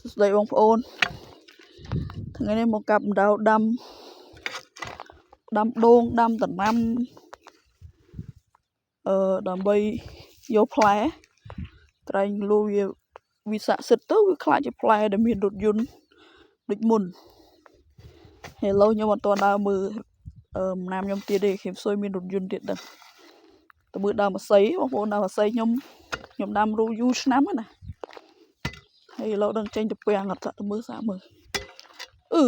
សួស្តីបងប្អូនថ្ងៃនេះមកកាប់ដៅដាំដាំដូងដាំដំណាំដើម្បីយកផ្លែក្រែងលូវាវាស័ក្តិសិទ្ធិទៅវាខ្លាចជាផ្លែដែលមានរថយន្តដូចមុនហើយឥឡូវខ្ញុំអត់ទាន់ដើរមើលដំណាំខ្ញុំទៀតទេខ្ញុំស៊ុយមានរថយន្តទៀតដឹងទៅមើលដើមម្សៃបងប្អូនដើមម្សៃខ្ញុំខ្ញុំដាំរូយូរឆ្នាំណាហើយឥឡូវដឹងចេញទៅពាំងអត់ទៅមើលសាកមើលអឺ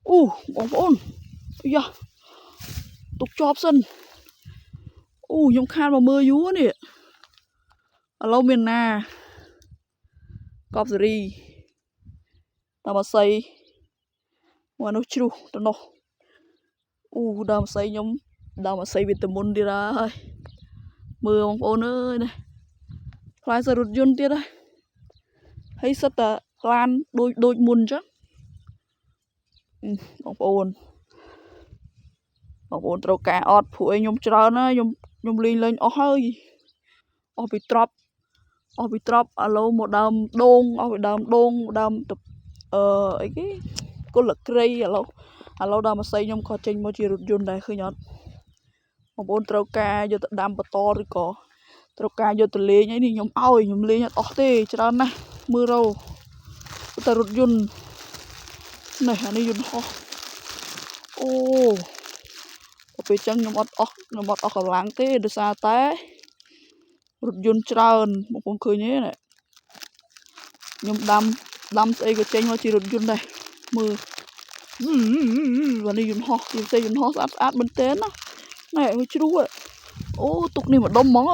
អូបងប្អូនយ៉ាទុកជាប់សិនអូខ្ញុំខានមកមើលយូរនេះឥឡូវមានណាកប់សេរីដើមម្សៃមកនោះជ្រុះទៅនោះអូដើមម្សៃខ្ញុំដើមម្សៃវាទមុនទៀតហើយមើលបងប្អូនអើយនេះផ្លែសរថយន្តទៀតហើយហើយសិតតែឡានដូចដូចមុនអញ្ចឹងបងប្អូនបងប្អូនត្រូវការអត់ព្រោះអីខ្ញុំច្រើនណាខ្ញុំខ្ញុំលេងលេងអស់ហើយអស់ពីត្រប់អស់ពីត្រប់ឥឡូវមកដើមដូងអស់ពីដើមដូងដើមអឺអីគេគុលក្រីឥឡូវឥឡូវដើមម្សៃខ្ញុំក៏ចេញមកជារថយន្តដែរឃើញអត់បងប្អូនត្រូវការយកទៅដាំបន្តឬក៏ត្រូវការយកទៅលេងអីនេះខ្ញុំឲ្យខ្ញុំលេងអត់អស់ទេច្រើនណាស់មើលរោតែរថយន្តនេះអានេះយន្តហោះអូដល់ពេលចឹងខ្ញុំអត់អស់ខ្ញុំអត់អស់កម្លាំងទេដោយសារតែរថយន្តច្រើនបងប្អូនឃើញទេណាខ្ញុំដាំដាំស្អីក៏ចេញមកជារថយន្តដែរមើលអានេះយន្តហោះជាផ្សេងយន្តហោះស្អាតស្អាតមែនទែនណាណែវាជ្រុះអូទុកនេះម្ដុំហ្មង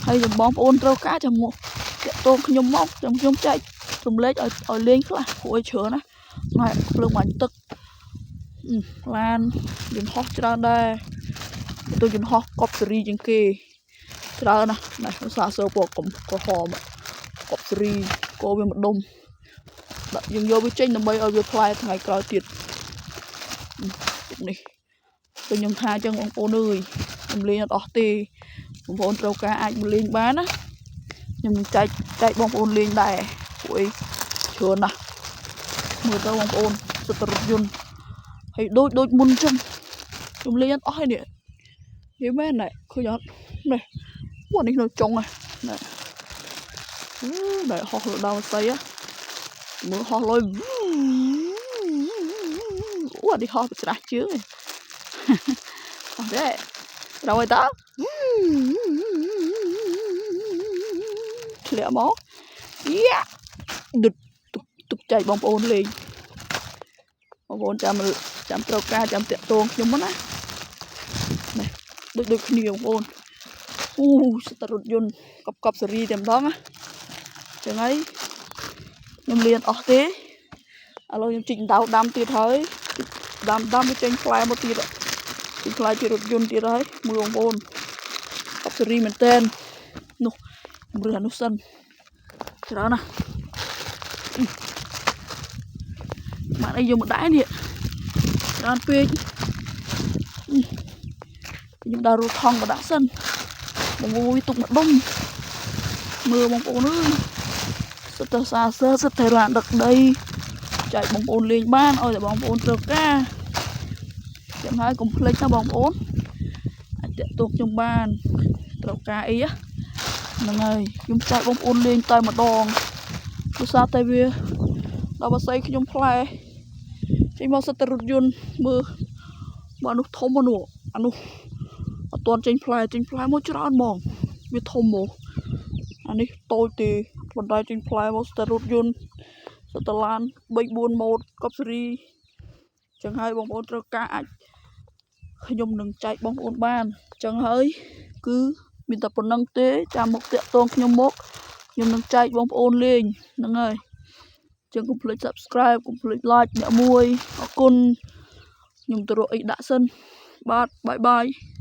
ហើយបងប្អូនត្រូវការចាំមកតាក់ទងខ្ញុំមកចាំខ្ញុំចែករំលែកឲ្យឲ្យលេងខ្លះព្រោះឲ្យច្រើនណាណែភ្លើងបាញ់ទឹកឡានយន្តហោះច្រើនដែរទៅយន្តហោះកប់សេរីជាងគេច្រើនណាស់ណែសាសើពណ៌ក្រហមកប់សេរីក៏វាម្ដុំដាក់យើងយកវាចេញដើម្បីឲ្យវាផ្លែថ្ងៃក្រោយទៀតនេះទៅខ្ញុំថាអញ្ចឹងបងប្អូនអើយខ្ញុំលេងអត់អស់ទេបងប្អូនត្រូវការអាចមកលេងបានណាខ្ញុំនឹងចែកចែកបងប្អូនលេងដែរព្រោះអីច្រើនណាស់មើលទៅបងប្អូនសុទ្ធតែរថយន្តហើយដូចដូចមុនអញ្ចឹងខ្ញុំលេងអត់អស់ហើយនេះនិយាយមែនណែឃើញអត់នេះអូនេះនៅចុងហ្នឹងណែអូណែហោះលើដើមស្អីមើលហោះលុយអូនេះហោះច្រាស់ជើងឯងហោះទេត្រូវហើយតើធ្លាក់មកយ៉ាដុតទុកទុកចែកបងប្អូនលេងបងប្អូនចាំចាំត្រូវការចាំតាក់ទងខ្ញុំណានេះដូចដូចគ្នាបងប្អូនអូស្ទរថយន្តកប់កប់សេរីតែម្ដងណាចឹងហើយខ្ញុំលៀនអស់ទេឥឡូវខ្ញុំជីកដៅដាំទៀតហើយដាំដាំវាចេញផ្លែមកទៀតចេញផ្លែជារថយន្តទៀតហើយមើលបងប្អូនកប់សេរីមែនតែននោះខ្ញុំរើសអានោះសិនច្រើនណាស់បានអីយកមកដែរនេះច្រើនពេកខ្ញុំដើររត់ថងមកដាក់សិនបងអូយទុកម្ដុំមើលបងប្អូនអើយសិតតែសាសើសិតតែឡានដឹកដីចែកបងប្អូនលេងបានឲ្យតែបងប្អូនត្រូវការចឹងហើយកុំភ្លេចណាបងប្អូនអាចតាក់ទងខ្ញុំបានត្រូវការអីហ្នឹងហើយខ្ញុំចែកបងប្អូនលេងតែម្ដងព្រោះសារតែវាដល់បស័យខ្ញុំផ្លែចេញមកសិតតែរថយន្តមើលបើនោះធំនោះអានោះអត់ទាន់ចេញផ្លែចេញផ្លែមកច្រើនហ្មងវាធំមកអានេះតូចទេប៉ុន្តែចេញផ្លែមកស្ទើររថយន្តសិតតឡាន3 4ម៉ូតកប់សេរីចឹងហើយបងប្អូនត្រូវការអាចខ្ញុំនឹងចែកបងប្អូនបានចឹងហើយគឺមានតែប៉ុណ្្នឹងទេចាំមកតាក់ទងខ្ញុំមកខ្ញុំនឹងចែកបងប្អូនលេងហ្នឹងហើយចឹងកុំភ្លេច Subscribe កុំភ្លេច Like អ្នកមួយអរគុណខ្ញុំទៅរកអីដាក់សិនបាទបាយបាយ។